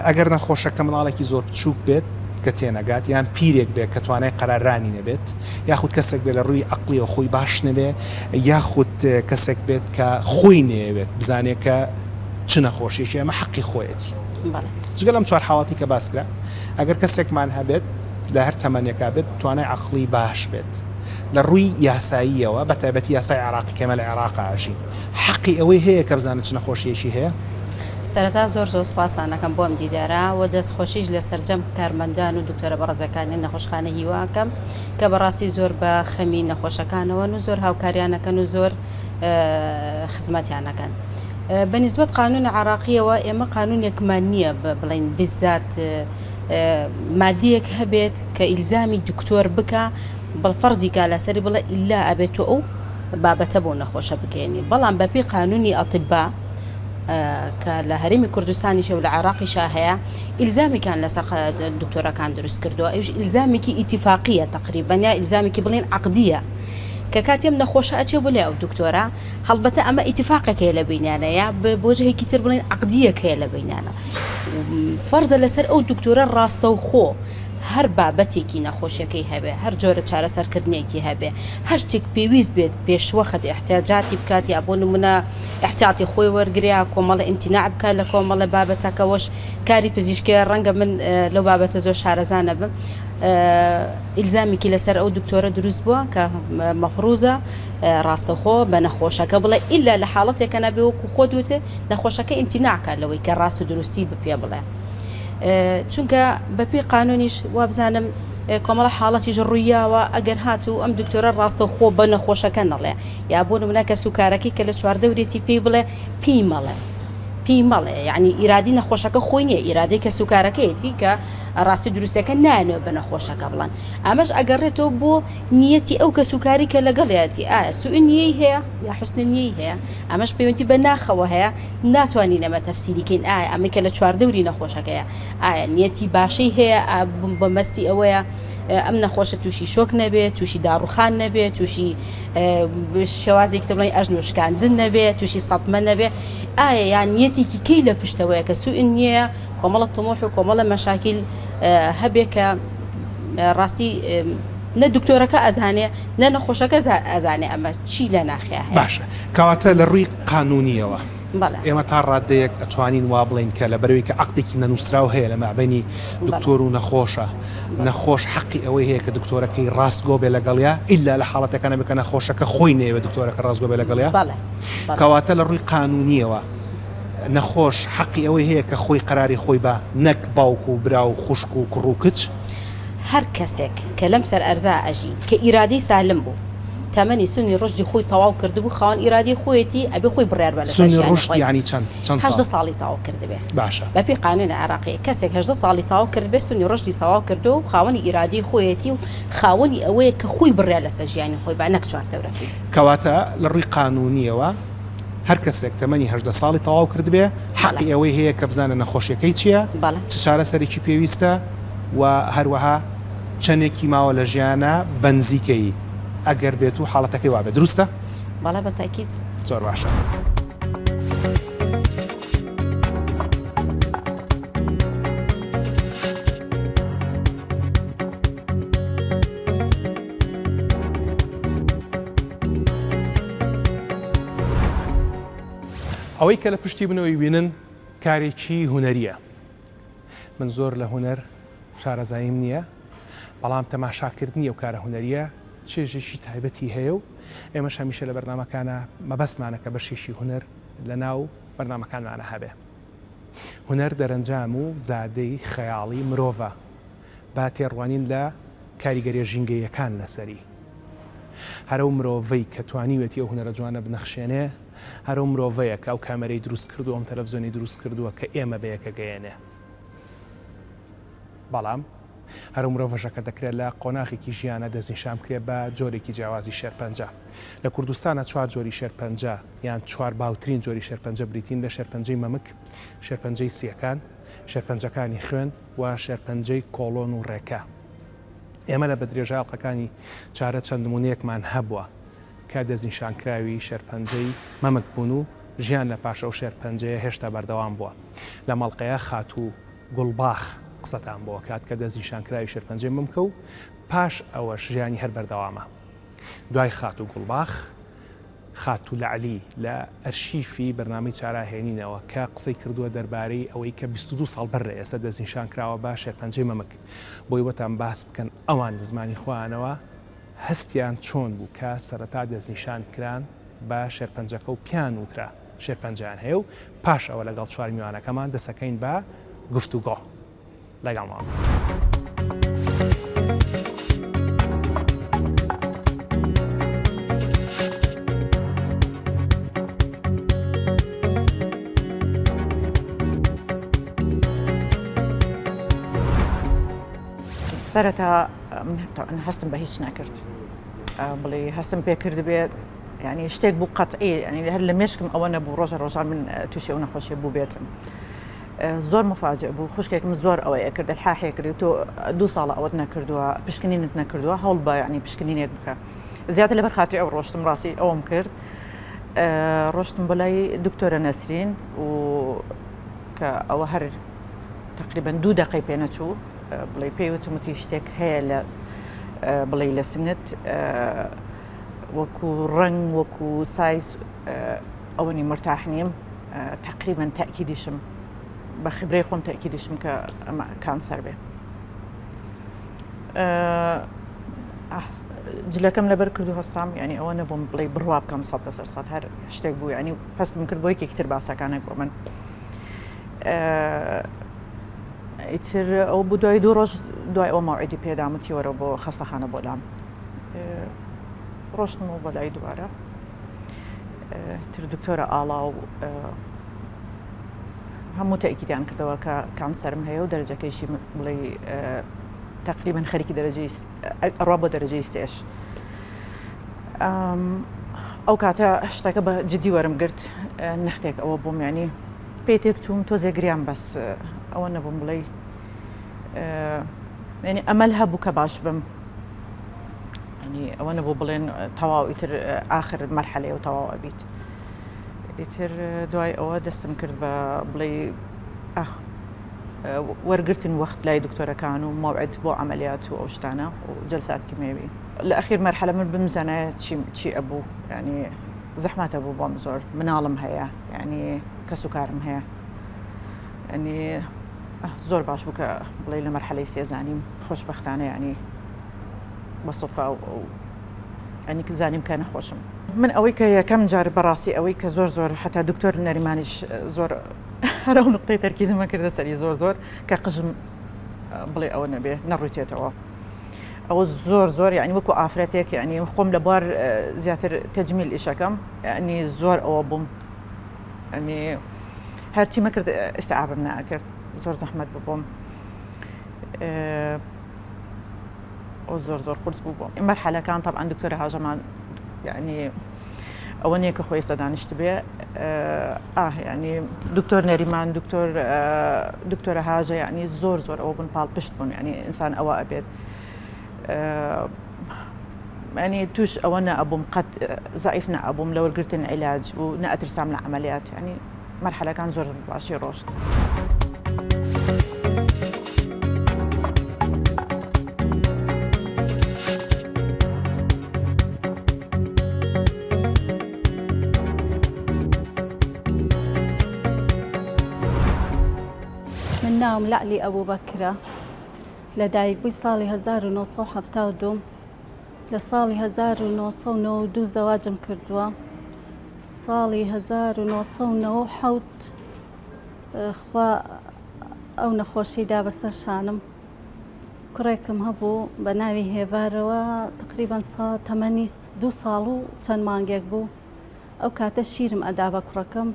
ئەگەر نەخۆشەکە منداڵێکی زۆر بچووک بێت کە تێنەگات یان پیرێک بێت کە توانای قەرارانی نەبێت یاخود کەسێک بێت لە ڕووی عەقڵیەوە خۆی باش نەبێ یاخود کەسێک بێت کە خۆی نەیەوێت بزانێت کە چ نەخۆشیەکی ئەمە حەقی خۆیەتی. جگە لەم چوار حاڵەتی کە باس کرا ئەگەر کەسێکمان هەبێت لە هەر تەمەنێکا بێت توانای عەقڵی باش بێت لە ڕووی یاساییەوە بە تایبەتی یاسای عێراقی کە ئێمە لە عێراقا ئەژین حەقی ئەوەی هەیە کە بزانێت چ نەخۆشیەکی هەیە؟ سەرەتا زۆر زۆر سوپاستان ئەکەم بۆ ئەم دیدارە و دەستخۆشیش لە سەرجەم کارمەندان و دکتۆرە بەڕێزەکانی نەخۆشخانەی هیوا ئەکەم کە بەڕاستی زۆر بە خەمی نەخۆشەکانەوەن و زۆر هاوکاریان ئەکەن و زۆر خزمەتیان ئەکەن. بە نیسبەت قانونی عراقیەوە ئێمە قانونێکمان نییە بڵین بزات مادیەک هەبێت کە ئیلزامی دکتۆر بکە بڵ فەرزی کا لەسەری بڵێ ئیلا ئەبێت تۆ ئەو بابەتە بۆ نەخۆشە بگەێنی بەڵام بەپی قانونی ئەتبا کە لە هەرێمی کوردستانیشە و لە عێراقیشا هەیە ئیلزامێکیان لەسەر دکتۆرەکان دروست کردووە ئەوش ئیلزامێکی ئیتیفاقیە تقریبا یا ئیلزامێکی بڵێن عقدیە کە کاتێم نەخۆشە ئەچێ بۆ لای ئەو دکتۆرە هەڵبەتە ئەمە ئیتیفاقێک هەیە لە بینیانە یا بۆ جهێکی تر بڵێن عقدیەک هەیە لە بینیانە فەرزە لەسەر ئەو دکتۆرە ڕاستەوخۆ هەر بابەتێکی نەخۆشیەکەی هەبێ هەر جۆرە چارەسەرکردنێکی هەبێ هەر شتێک پێویست بێت پێشوەخت ئیحتیاجاتی بکات یا بۆ نمونە ئیحتیاتی خۆی وەرگرێ یا کۆمەڵە ئیمتیناع بکات لە کۆمەڵە بابەتەکەوەش کاری پزیشکیە ڕەنگە من لەو بابەتە زۆر شارەزا نەبم ئیلزامێکی لەسەر ئەو دکتۆرە دروست بووە کە مەفروزە ڕاستەخۆ بە نەخۆشەکە بڵێ ئیلا لە حاڵەتێکە نەبێ وەکو خۆت وتت نەخۆشەکە ئیمتیناع کات لەوەی کە ڕاست و دروستی بپێ بڵێ. چونکە بەپێی قانونیش وابزانم کۆمەڵە حاڵەتیش ڕوویاوە ئەگەر هاتوو ئەم دکتۆرە ڕاستەوخۆ بە نەخۆشەکە نەڵێ یا بۆ نمونە کەس و کارەکەی کە لە چواردەورێتی پێی بڵێ پێی مەڵێ پێی مەڵێ یعنی ئیرادی نەخۆشەکە خۆی نییە ئیرادەی کەس و کارەکەیەتی کە ڕاستی دروستەکە نانەوە بە نەخۆشەکە بڵێن ئەمەش ئەگەڕێتەوە بۆ نیەتی ئەو کەس و کاری کە لەگەڵیەتی ئایا سوئی نیەی هەیە یا حسن نیەی هەیە ئەمەش پەیوەندی بە ناخەوە هەیە ناتوانین ئەمە تەفسیری کەین ئایا ئەمەی کە لە چواردەوری نەخۆشەکەیە ئایا نیەتی باشەی هەیە بە مەستی ئەوەیە ئەم نەخۆشە تووشی شۆک نەبێت تووشی داڕوخان نەبێت تووشی شێوازێک تر بڵێن ئەژنۆ شکاندن نەبێت تووشی سەدمە نەبێت ئایا یان نیەتێکی کەی لە پشتەوەیە کە سوئن نییە کۆمەڵە تموح و کۆمەڵە مەشاکیل هەبێ کە ڕاستی نە دکتۆرەکە ئەزانێ نە نەخۆشەکە ئەزانێ ئەمە چی لە ناخیا هەیە. باشە کەواتە لە ڕووی قانوونییەوە ئێمە تا ڕاددەیەک ئەتوانین وا بڵێین کە لەبەرئەوەی کە عەقدێکی نەنووسراو هەیە لە مابەینی دکتۆر و نەخۆشە، نەخۆش حەقی ئەوەی هەیە کە دکتۆرەکەی ڕاستگۆ بێ لەگەڵیا ئیلا لە حاڵەتێکا نەبێ کە نەخۆشەکە خۆی نەیەوێ دکتۆرەکە ڕاستگۆ بێ لەگەڵیا. کەواتە لە ڕووی قانوونییەوە نەخۆش حەقی ئەوەی هەیە کە خۆی قەراری خۆی با نەک باوک و برا و خوشک و کوڕ و کچ. هەر کەسێک کە لەم سەر ئەرزا ئەژی کە ئیرادەی سالم بوو تەمەنی سنی ڕوشدی خۆی تەواو کردبوو خاوەن ئیرادەی خۆیەتی ئەبێ خۆی بڕیار بە لەسەر سنی ژیانی ڕوشد خۆی یانی چەند چەند ساڵ؟ 18 ساڵی تەواو کردبێ باشە. بەپێی قانونی عێراقی کەسێک 18 ساڵی تەواو کردبێ سنی ڕوشدی تەواو کردووە و خاوەنی ئیرادەی خۆیەتی و خاوەنی ئەوەیە کە خۆی بڕیار لەسەر ژیانی خۆی با نەک چواردەورەکەی. کەواتە لە ڕووی قانونیەوە هەر کەسێک تەمەنی 18 ساڵی تەواو کردبێ حەقی ئەوەی هەیە کە بزانێ نەخۆشیەکەی چیە بەڵێ. چ چارەسەرێکی پێویستە و هەروەها چەنێکی ماوە لە ژیانا بەنزیکەیی ئەگەر بێتو حاڵەتەکەی وابێت دروستە؟ بەڵێ بە تاکید. زۆر باشە. ئەوەی کە لە پشتی منەوەی بینن کارێکی هونەریە من زۆر لە هونەر شارەزاییم نییە، بەڵام تەماشاکردنی ئەو کارە هونەرییە چێژێکی تایبەتی هەیە و ئێمەش هەمیشە لە بەرنامەکانا مەبەستمانە کە بەشێکی هونەر لە ناو بەرنامەکانمانا هەبێ. هونەر دەرەنجام و زادەی خەیاڵی مرۆڤە، با تێڕوانین لە کاریگەریە ژینگەییەکان لەسەری. هەر ئەو مرۆڤەی کە توانیوێتی ئەو هونەرە جوانە بنەخشێنێ، هەر ئەو مرۆڤەیە کە ئەو کامێرەی دروست کردووە، ئەم تەلەفزیۆنەی دروست کردووە کە ئێمە بەیەکەگەیەنێ. بەڵام هەر ئەو مرۆڤەشە کە دەکرێت لە قۆناغێکی ژیانە دەستنیشان بکرێت بە جۆرێکی جیاوازی شێرپەنجە. لە کوردستانا چوار جۆری شێرپەنجە یان چوار باوترین جۆری شێرپەنجە بریتین لە شێرپەنجەی مەمک، شێرپەنجەی سییەکان، شێرپەنجەکانی خوێن و شێرپەنجەی کۆڵۆن و ڕێکە. ئێمە لە بەدرێژای ئەڵقەکانی چارە چەند نموونەیەکمان هەبووە کە دەستنیشانکراوی شێرپەنجەی مەمک بوون و ژیان لە پاش ئەو شێرپەنجەیە هێشتا بەردەوام بووە. لەم ئەڵقەیە خاتوو گوڵباخ قسەتان بۆ ئەکات کە دەستنیشانکراوی شێرپەنجەی مەمکە و پاش ئەوەش ژیانی هەر بەردەوامە. دوای خاتوو گوڵباخ، خاتوو لەعلی لە ئەرشیفی بەرنامەی چارا هێنینەوە کە قسەی کردووە دەربارەی ئەوەی کە 22 ساڵ بەر لە ئێستا دەستنیشان کراوە بە شێرپەنجەی مەمک بۆی بۆتان باس بکەن ئەوان لە زمانی خۆیانەوە هەستیان چۆن بوو کە سەرەتا دەستنیشان کران بە شێرپەنجەکە و پێیان وترا شێرپەنجەیان هەیە و پاش ئەوە لەگەڵ چوار میوانەکەمان دەسەکەین بە گفتوگۆ. لەگەڵمان بن. سەرەتا من هەستم بە هیچ نەکرد بڵێ هەستم پێ کردبێت ینی شتێک بوو قەتعی ینی هەر لە مێشکم ئەوە نەبوو ڕۆژە ڕۆژان من تووشی ئەو نەخۆشیە بوو بێتم. زۆر مفاجئ بوو خوشکێکم زۆر ئەوەی ئەکرد الحاحێ کرد تۆ دوو ساڵە ئەوەت نەکردووە پشکنینت نەکردووە هەوڵ بە ینی پشکنینێک بکە زیاتر لەبەر خاتری ئەو ڕۆشتم ڕاستی ئەوم کرد ڕۆشتم بۆ لای دکتۆرە نەسرین و کە ئەوە هەر تقریبا دوو دقەی پێ نەچوو بڵێ پێی وتم وتی شتێک هەیە لە بڵێ لە سنت وەکو ڕەنگ وەکو سایز ئەوەنی مرتاح نیم تقریبا تەئکیدیشم بە خبرەی خۆم تەئکیدیشم کە ئەمە کانسەر بێ جلەکەم لەبەر کرد و هەستام ینی ئەوە نەبووم بڵێ بڕوا بکەم سە لەسەر سەد هەر شتێک بوو ینی هەستم کرد بۆ یەکێکی تر باسەکانێک بۆ من ئیتر ئەو بوو دوای دوو ڕۆژ دوای ئەو ماوعیدی پێدام و تیوەرە بۆ خەستەخانە بۆ لام ڕۆشتمەوە بۆ لای دووارە تر دکتۆرە ئاڵا و هەموو تەئکیدیان کردەوە کە کانسەرم هەیە و دەرەجەکەیشی بڵێ تقریبا خەریکی دەرەجەی ئەڕوا بۆ دەرەجەی سێش ئەو کاتە شتەکە بە جدی وەرم گرت نەختێک ئەوە بووم ینی پێی تێک چووم تۆزێ گریان بەس ئەوە نەبووم بڵێ ینی ئەمەل هەبوو کە باش بم ینی ئەوە نەبوو بڵێن تەواو ئیتر ئاخر مەرحەلەیە و تەواو ئەبیت ئیتر دوای ئەوە دەستم کرد بە بڵێ وەرگتن وەخت لای دکتۆرەکان و مەوعد بۆ عملیات و ئەو شتانە و جلسات کیمێوی لە ئەخیر مەرحەلە من بمزانایە چی چی ئەبوو ینی زەحمەتە بوو بۆم زۆر مناڵم هەیە ینی کەس و کارم هەیە ینی زۆر باش بوو کە بڵێ لە مەرحەلەی سێزانیم خۆشببختانە ینی بە سوتفە ئەو ئەنی زانیم کە نەخۆشم. من ئەوەی کە یەکەم جار بەڕاستی ئەوەی کە زۆر زۆر حتا دکتۆر نەریمانیش زۆر هەر ئەو نقطەی تەرکیزمە کردە سەری زۆر زۆر کە قژم بڵێ ئەوە نەبێ نەڕوویتێتەوە ئەوە زۆر زۆر یعنی وەکو ئافرەتێک یعنی خۆم لە بوار زیاتر تەجمیل ئیشەکەم یعنی زۆر ئەوە بووم ینی هەرچی مەکرد ئستعابم ناکرد زۆر زەحمەت ببووم. ئەو زۆر زۆر قورس بوو بۆم مەرحەلەکان تەبعەن دکتۆرە هاژەمان یعنی ئەوە نییە کە خۆی ئێستا دانیشت بێ ئاه یعنی دکتۆر نەریمان دکتۆر دکتۆرە هاژە یعنی زۆر زۆر ئەوە بوون پاڵپشت بوون یعنی ئینسان ئەوە ئەبێت ینی توش ئەوە نەئەبووم قەت زعیف نەئەبووم لە وەرگرتن عیلاج و نەئەترسام لە عملیات ینی مەرحەلەکان زۆر باشی ڕۆشت. من ناوم لەعلی ئەبوبەکرە لە دایکبووی ساڵی 1972 لە ساڵی 1992 زەواجم کردووە ساڵی 1997. خوا ئەو نەخۆشی دا بەسەر شانم. کوڕێکم هەبوو بە ناوی هێڤارەوە تقریبەن سا تەمەنی دوو ساڵ و چەند مانگێک بوو. ئەو کاتە شیرم ئەدا بە کوڕەکەم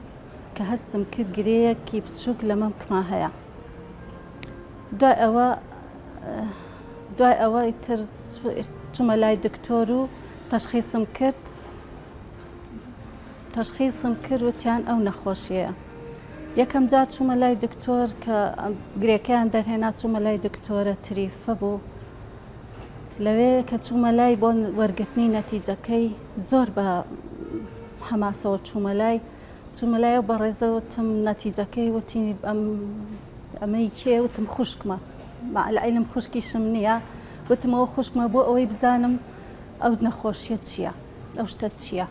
کە هەستم کرد گرێیەکی بچووک لە مەمکما هەیە. دوای ئەوە دوای ئەوە ئیتر چوومە لای دکتۆر و تەشخیسم کرد تەشخیسم کرد وتیان ئەو نەخۆشیەیە. یەکەم جار چوومە لای دکتۆر کە گرێکەیان دەرهێنا چوومە لای دکتۆرە تریفە بوو لەوێ کە چوومە لای بۆ وەرگرتنی نەتیجەکەی زۆر بە حەماسەوە چوومە لای چوومە لای ئەو بەڕێزە وتم نەتیجەکەی وتی ئەم ئەمەی کێ وتم خوشکمە مع العلم خوشکیشم نییە وتم ئەوە خوشکمە بۆ ئەوەی بزانم ئەو نەخۆشیە چییە ئەو شتە چییە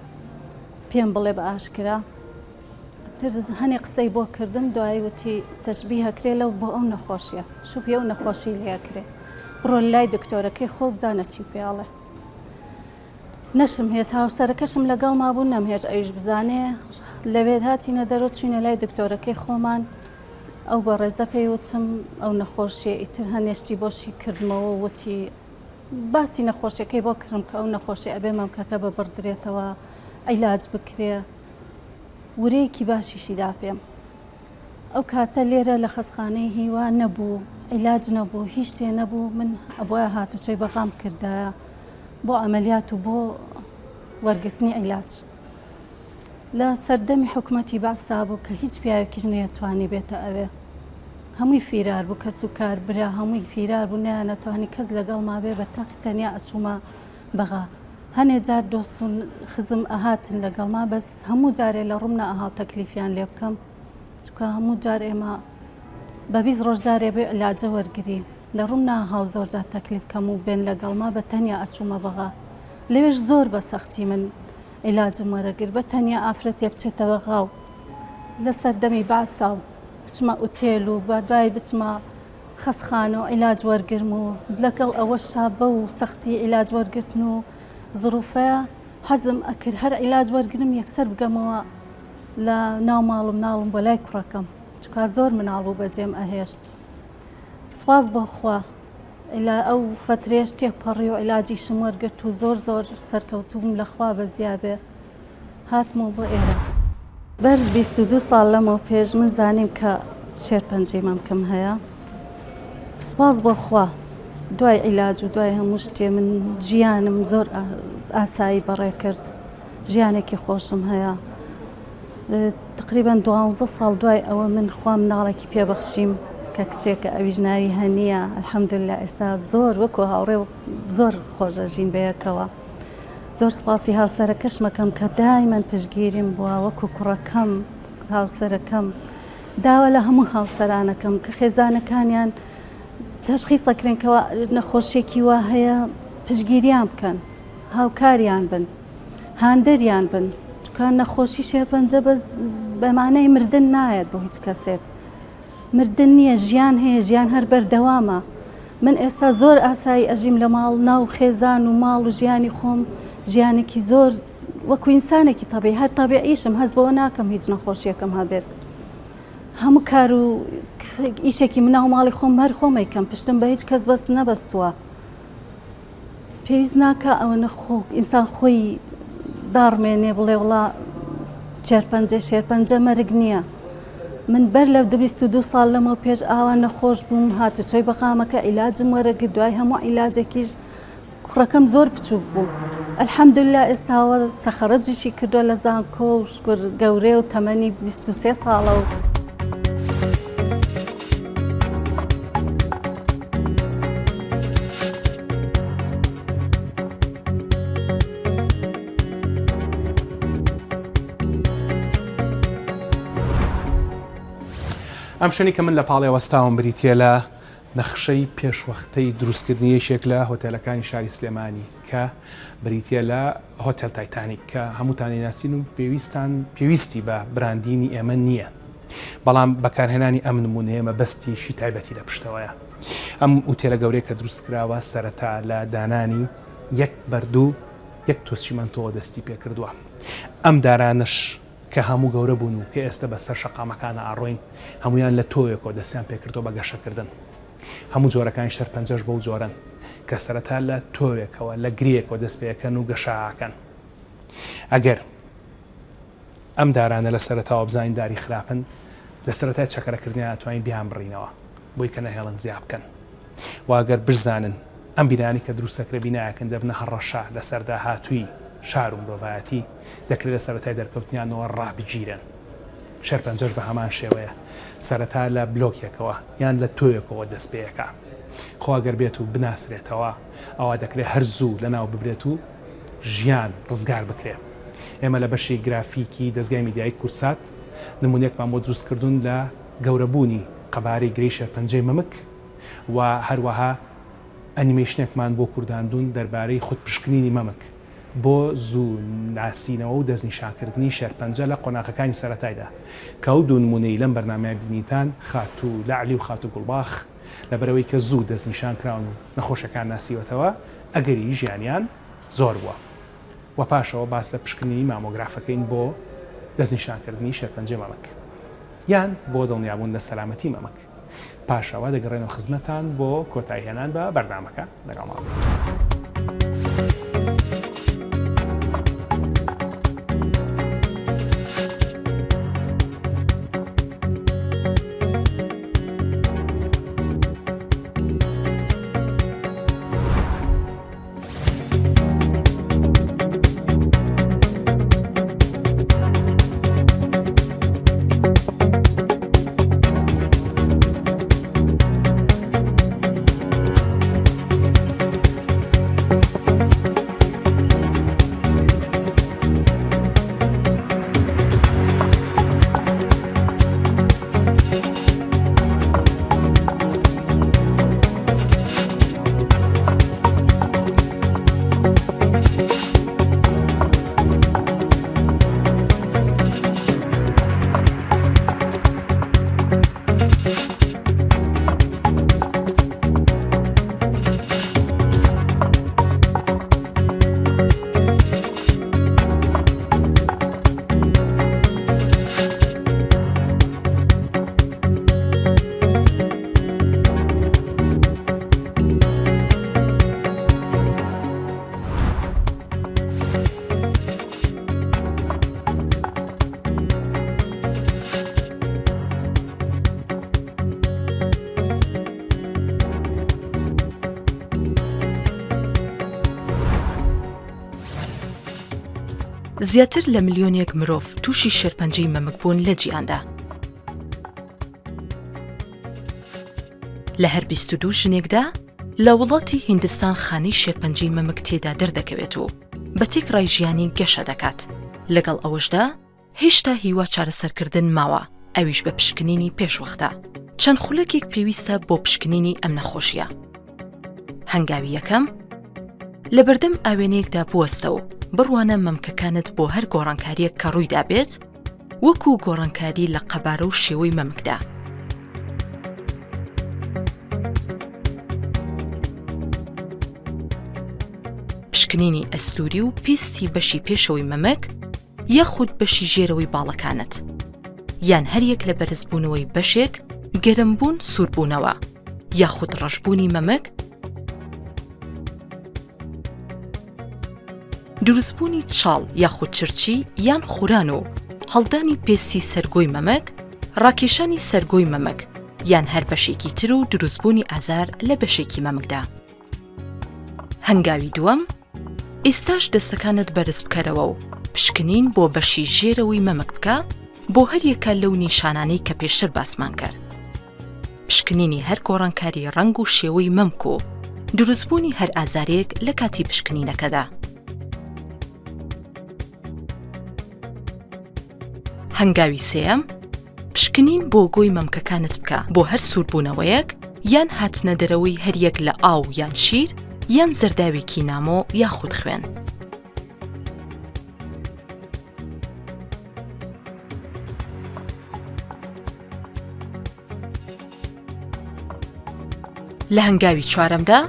پێم بڵێ بە ئاشکرا تر هەنێ قسەی بۆ کردم دوایی وتی تەشبیه کرێ لەو بۆ ئەو نەخۆشیە شوبی ئەو نەخۆشی لێکرێ بڕۆ لای دکتۆرەکەی خۆ بزانە چی پێڵێ نەشم هێز هاوسەرەکەشم لەگەڵ مابوو نەمهێشت ئەویش بزانێ لەوێ هاتینە دەرەوە چوینە لای دکتۆرەکەی خۆمان ئەو بەڕێزە پێی وتم ئەو نەخۆشیە ئیتر هەنێشتی بۆشی کردمەوە وتی باسی نەخۆشیەکەی بۆ کردم کە ئەو نەخۆشی ئەبێ مەمکەکە ببڕدرێتەوە عیلاج بکرێ ورەیەکی باشیشی دا پێم ئەو کاتە لێرە لە خەستخانەی هیوا نەبوو عیلاج نەبوو هیچ شتێ نەبوو من ئەبواە هاتوچۆی بەغام کردایە بۆ عەمەلیات و بۆ وەرگرتنی عیلاج لە سەردەمی حکومەتی بەعسا بوو کە هیچ پیاوێکیش نەیەتوانی بێتە ئەوێ هەمووی فیرار بوو کەس و کار برا هەمووی فیرار بوو نەیانەتوانی کەس لەگەڵما بێ بە تەق تەنیا ئەچوومە بەغا هەنێ جار دۆست و خزم ئەهاتن لەگەڵما بەس هەموو جارێ لە ڕووم نەئەهاو تەکلیفیان لێ بکەم چونکە هەموو جار ئێمە بە 20 ڕۆژ جارێ بێ علاجە وەرگری لە ڕووم ناهاو زۆر جار تەکلیف کەم و بێن لەگەڵما بە تەنیا ئەچوومە بەغا لەوێش زۆر بە سەختی من عیلاجم وەرەگر بە تەنیا ئافرەتێ بچێتە بەغا و لە سەردەمی بەعسا و بچمە ئوتێل و بە دوای بچمە خەسخانە و عیلاج وەرگرم و لەگەڵ ئەوەشا بەو سەختی عیلاج وەرگرتن و زڕوفەیە حەزم ئەکرد هەر عیلاج وەرگرم یەکسەر بگەمەوە لە ناو ماڵ و مناڵم بۆ لای کوڕەکەم چکا زۆر مناڵ بوو بەجێم ئەهێشت سپاس بۆ خوا ئیلا ئەو فەترێش تێپەڕی و عیلاجیشم وەرگرت و زۆر زۆر سەرکەوتووم لە خوا بەزیابێ هاتمەوە بۆ ئێرە. بەر 22 ساڵ لەمەو پێش من زانیم کە شێرپەنجەی مەمکم هەیە سپاس بۆ خوا دوای عیلاج و دوای هەموو شتێ من ژیانم زۆر ئاسایی بەڕێ کرد ژیانێکی خۆشم هەیە تقریبەن دوانزە ساڵ دوای ئەوە من خوا مناڵێکی پێ بەخشیم کە کچێکە ئەویش ناوی هەنیە الحمدللە ئێستا زۆر وەکو هاوڕێ و زۆر خۆش ئەژین بەیەکەوە زۆر سپاسی هاوسەرەکەشمەکەم کە دایمەن پشتگیریم بووە وەکو کوڕەکەم هاوسەرەکەم داوا لە هەموو هاوسەرانەکەم کە خێزانەکانیان تەشخیص دەکرێن کەوا نەخۆشیێکی وا هەیە پشتگیریان بکەن هاوکاریان بن هاندەریان بن چونکە نەخۆشی شێرپەنجە بەس بە مانای مردن نایەت بۆ هیچ کەسێک مردن نییە ژیان هەیە ژیان هەر بەردەوامە من ئێستا زۆر ئاسایی ئەژیم لە ماڵ ناو خێزان و ماڵ و ژیانی خۆم ژیانێکی زۆر وەکو ئینسانێکی تەبی هەر تەبیعیشم هەست بەوە ناکەم هیچ نەخۆشیەکەم هەبێت هەموو کار و ئیشێکی مناو ماڵی خۆم هەر خۆمەیکەم پشتم بە هیچ کەس بەس نەبەستووە پێویست ناکا ئەوەنە خۆ ئینسان خۆی داڕمێنێ بڵێ وڵا شێرپەنجە شێرپەنجە مەرگ نییە من بەر لە 22 ساڵ لەمەو پێش ئاوا نەخۆش بووم هاتوچۆی بەقامەکە عیلاجم وەرەگرت دوای هەموو عیلاجێکیش کوڕەکەم زۆر بچووک بوو الحەمدللا ئێستاوە تەخەڕجیشی کردووە لە زانکۆ و شکر گەورەیە و تەمەنی 23 ساڵە و ئەم شوێنی کە من لە پاڵێ وەستاوم بریتییە لە نەخشەی پێشوەختەی دروستکردنی یەکێک لە هۆتێلەکانی شاری سلێمانی کە بریتییە لە هۆتێل تایتانیک کە هەمووتان دەیناسین و پێویستان پێویستی بە براندینی ئێمە نییە بەڵام بەکارهێنانی ئەم نمونەیە مەبەستیشی تایبەتی لە پشتەوەیە ئەم ئوتێلە گەورەیە کە دروست کراوە سەرەتا لە دانانی یەک بەرد و یەک تۆز چیمەنتۆوە دەستی پێکردووە ئەم دارانەش. کە هەموو گەورە بوون و کە ئێستە بە سەر شەقامەکانا ئەڕۆین هەموویان لە تۆوێکەوە دەستیان پێکردووە بە گەشەکردن. هەموو جۆرەکانی شێرپەنجەش بەو جۆرەن کە سەرەتا لە تۆوێکەوە، لە گرێیەکەوە دەست پێ ئەکەن و گەشە ئەکەن. ئەگەر ئەم دارانە لە سەرەتاوە بزانین داری خراپن، لە سەرەتای چەکەرەکردنیان ئەتوانین بیانبڕینەوە بۆی کە نەهێڵن زیا بکەن. و ئەگەر بشزانن ئەم بینایانەی کە دروست دەکرێت بینایەکن دەبنە هەڕەشە لەسەر داهاتووی شار و مرۆڤایەتی، دەکرێت لە سەرەتای دەرکەوتنیانەوە ڕابگیرێن. شێرپەنجەش بە هەمان شێوەیە سەرەتا لە بلۆکێکەوە یان لە تۆوێکەوە دەست پێ ئەکا. خۆ ئەگەر بێت و بناسرێتەوە ئەوا دەکرێت هەر زوو لەناو ببرێت و ژیان ڕزگار بکرێ. ئێمە لە بەشی گرافیکی دەزگای میدیایی کوردسات نمونەیەکمان بۆ دروست کردوون لە گەورەبوونی قەبارەی گرێی شێرپەنجەی مەمک و هەروەها ئەنیمەیشنێکمان بۆ کورداندوون دەربارەی خودپشکنینی مەمک بۆ زوو ناسینەوە و دەستنیشانکردنی شێرپەنجە لە قۆناغەکانی سەرەتایدا کە ئەو دوو نمونەی لەم بەرنامەیە بینیتان خاتوو لەعلی و خاتوو گوڵباخ لەبەرئەوەی کە زوو دەستنیشان کراون و نەخۆشەکان ناسیوەتەوە ئەگەری ژیانیان زۆر بووە و پاشەوە باس لە پشکنینی مامۆگرافەکەین بۆ دەستنیشانکردنی شێرپەنجەی مەمک یان بۆ دڵنیابوون لە سەلامەتی مەمک. پاشەوە دەگەڕێنەوە خزمەتان بۆ کۆتاییهێنان بە بەرنامەکە لەگەڵمان بن. زیاتر لە ملیۆنێک مرۆڤ تووشی شێرپەنجەی مەمک بوون لە جیهاندا. لە هەر 22 ژنێکدا لە وڵاتی هیندستان خانەی شێرپەنجەی مەمک تێدا دەردەکەوێت و بە تێکڕای ژیانی گەشە دەکات. لەگەڵ ئەوەشدا هێشتا هیوا چارەسەرکردن ماوە، ئەویش بە پشکنینی پێشوەختە. چەند خولەکێک پێویستە بۆ پشکنینی ئەم نەخۆشییە. هەنگاوی یەکەم، لەبەردەم ئاوێنەیەکدا بوەستە و بڕوانە مەمکەکانت بۆ هەر گۆڕانکارییەک کە ڕوویدابێت، وەکو گۆڕانکاری لە قەبارە و شێوەی مەمکدا. پشکنینی ئەستوری و پێستی بەشی پێشەوەی مەمک یاخود بەشی ژێرەوەی باڵەکانت یان هەریەک لە بەرزبوونەوەی بەشێک گەرمبوون سووربوونەوە یاخود ڕەشبوونی مەمک دروستبوونی چاڵ یاخود چرچی یان خوران و هەڵدانی پێستی سەرگۆی مەمک، ڕاکێشانی سەرگۆی مەمک یان هەر بەشێکی تر و دروستبوونی ئازار لە بەشێکی مەمکدا. هەنگاوی دووەم، ئێستاش دەستەکانت بەرز بکەرەوە و پشکنین بۆ بەشی ژێرەوەی مەمک بکە بۆ هەریەکە لەو نیشانانەی کە پێشتر باسمان کرد. پشکنینی هەر گۆڕانکاری ڕەنگ و شێوەی مەمک و دروستبوونی هەر ئازارێک لە کاتی پشکنینەکەدا. هەنگاوی سێیەم، پشکنین بۆ گۆی مەمکەکانت بکە بۆ هەر سووربوونەوەیەک یان هاتنە دەرەوەی هەریەک لە ئاو یان شیر یان زەرداوێکی نامۆ یاخود خوێن. لە هەنگاوی چوارەمدا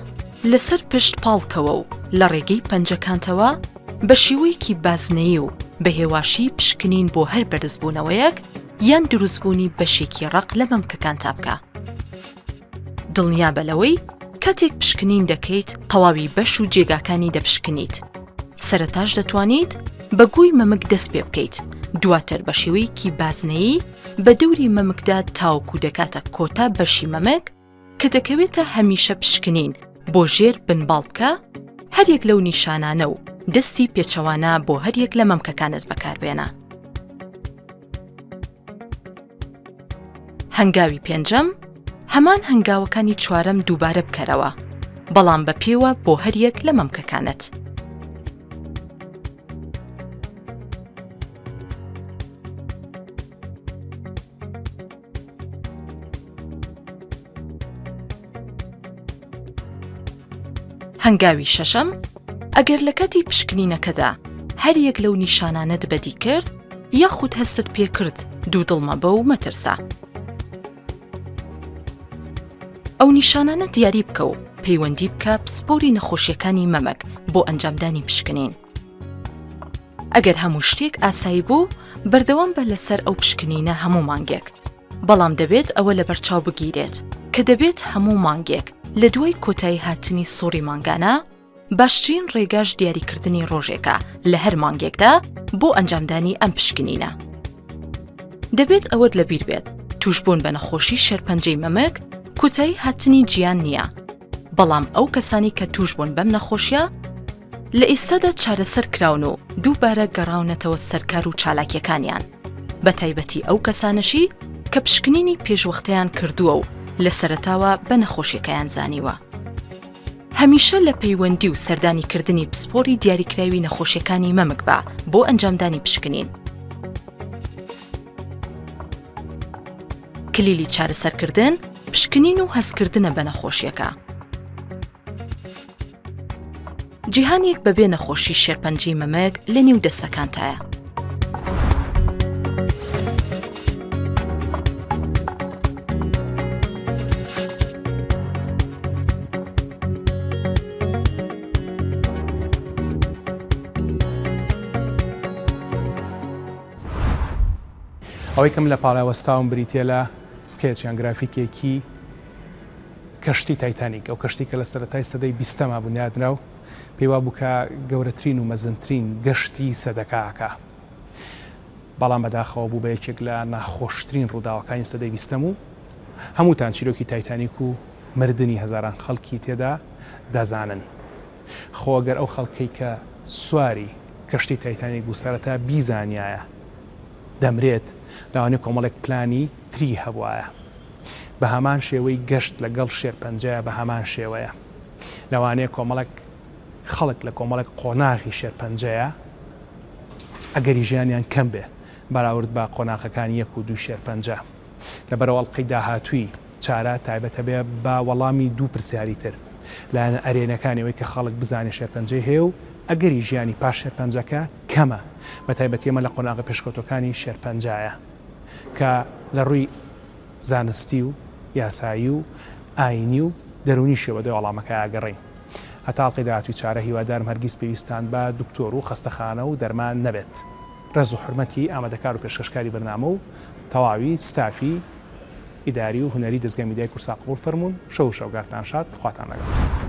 لەسەر پشت پاڵکەوە و لە ڕێگەی پەنجەکانتەوە بە شێوەیەکی بازنەیی و. بە هێواشی پشکنین بۆ هەر بەرزبوونەوەیەک یان دروستبوونی بەشێکی ڕەق لە مەمکەکانتا بکە. دڵنیابە لەوەی کاتێک پشکنین دەکەیت تەواوی بەش و جێگاکانی دەپشکنیت. سەرەتاش دەتوانیت بە گۆی مەمک دەست پێ بکەیت، دواتر بە شێوەیەکی بازنەیی بە دەوری مەمکدا تاوەکو دەگاتە کۆتا بەشی مەمک کە دەکەوێتە هەمیشە پشکنین بۆ ژێر بنباڵ بکە، هەریەک لەو نیشانانە و دەستی پێچەوانە بۆ هەریەک لە مەمکەکانت بەکاربێنە. هەنگاوی پێنجەم، هەمان هەنگاوەکانی چوارەم دووبارە بکەرەوە، بەڵام بە پێوە بۆ هەریەک لە مەمکەکانت. هەنگاوی شەشەم، ئەگەر لە کاتی پشکنینەکەدا هەریەک لەو نیشانانەت بەدی کرد یاخود هەستت پێکرد دوودڵ مەبە و مەترسە. ئەو نیشانانە دیاری بکە و پەیوەندی بکە پسپۆری نەخۆشیەکانی مەمەک بۆ ئەنجامدانی پشکنین. ئەگەر هەموو شتێک ئاسایی بوو بەردەوام بە لەسەر ئەو پشکنینە هەموو مانگێک. بەڵام دەبێت ئەوە لەبەرچاو بگیرێت کە دەبێت هەموو مانگێک لە دوای کۆتایی هاتنی سوڕی مانگانە، باشترین ڕێگاش دیاریکردنی ڕۆژێکە لە هەر مانگێکدا بۆ ئەنجامدانی ئەم پشکنینە. دەبێت ئەوەت لەبیر بێت تووشبوون بە نەخۆشی شێرپەنجەی مەمک کۆتایی هاتنی جیان نییە، بەڵام ئەو کەسانی کە تووشبوون بەم نەخۆشیە لە ئێستادا چارەسەر کراون و دووبارە گەڕاونەتەوە سەر کار و چالاکیەکانیان، بە تایبەتی ئەو کەسانەشی کە پشکنینی پێشوەختەیان کردووە و لە سەرەتاوە بە نەخۆشیەکەیان زانیوە. هەمیشە لە پەیوەندی و سەردانیکردنی پسپۆری دیاریکراوی نەخۆشیەکانی مەمک بە بۆ ئەنجامدانی پشکنین. کلیلی چارەسەرکردن پشکنین و هەستکردنە بە نەخۆشیەکە. جیهانێک بەبێ نەخۆشی شێرپەنجەی مەمک لە نێو دەستەکانتایە. ئەوەی کە من لە پاڵیا وەستاوم بریتییە لە سکێچ یان گرافیکێکی کەشتی تایتانیک، ئەو کەشتی کە لە سەرەتای سەدەی بیستەما بونیادنرا و پێی وابوو کە گەورەترین و مەزنترین گەشتی سەدەکە ئەکا. بەڵام بەداخەوە بوو بە یەکێک لە ناخۆشترین ڕووداوەکانی سەدەی بیستەم و هەمووتان چیرۆکی تایتانیک و مردنی هەزاران خەڵکی تێدا دەزانن. خۆ گەر ئەو خەڵکەی کە سواری کەشتی تایتانیک بوو سەرەتا بیزانیایە دەمرێت، لەوانەیە کۆمەڵێک پلانی تری هەبوایە. بە هەمان شێوەی گەشت لەگەڵ شێرپەنجەیە بە هەمان شێوەیە. لەوانەیە کۆمەڵێک خەڵک لە کۆمەڵێک قۆناغی شێرپەنجەیە ئەگەری ژیانیان کەم بێ بەراورد بە قۆناغەکانی یەک و دووی شێرپەنجە. لەبەرئەوە ئەڵقەی داهاتووی چارە تایبەتە بێ بە وەڵامی دوو پرسیاری تر، لایەنە ئەرێنەکانی ئەوەی کە خەڵک بزانێ شێرپەنجەی هەیە و ئەگەری ژیانی پاش شێرپەنجەکە کەمە، بەتایبەتی ئەمە لە قۆناغە پێشکەوتووەکانی شێرپەنجایە کە لە ڕووی زانستی و یاسایی و ئاینی و دەروونیشیەوە بەدوای وەڵامەکە ئەگەڕێین. هەتا ئەڵقەی داهاتووی چارە هیوادارم هەرگیز پێویستتان بە دکتۆر و خەستەخانە و دەرمان نەبێت. ڕێز و حورمەتی ئامادەکار و پێشکەشکاری بەرنامە و تەواوی ستافی ئیداری و هونەری دەزگای میدیای کوردسات قبوڵ فەرموون. شەو و شەوگارتان شاد. خواتان لەگەڵ.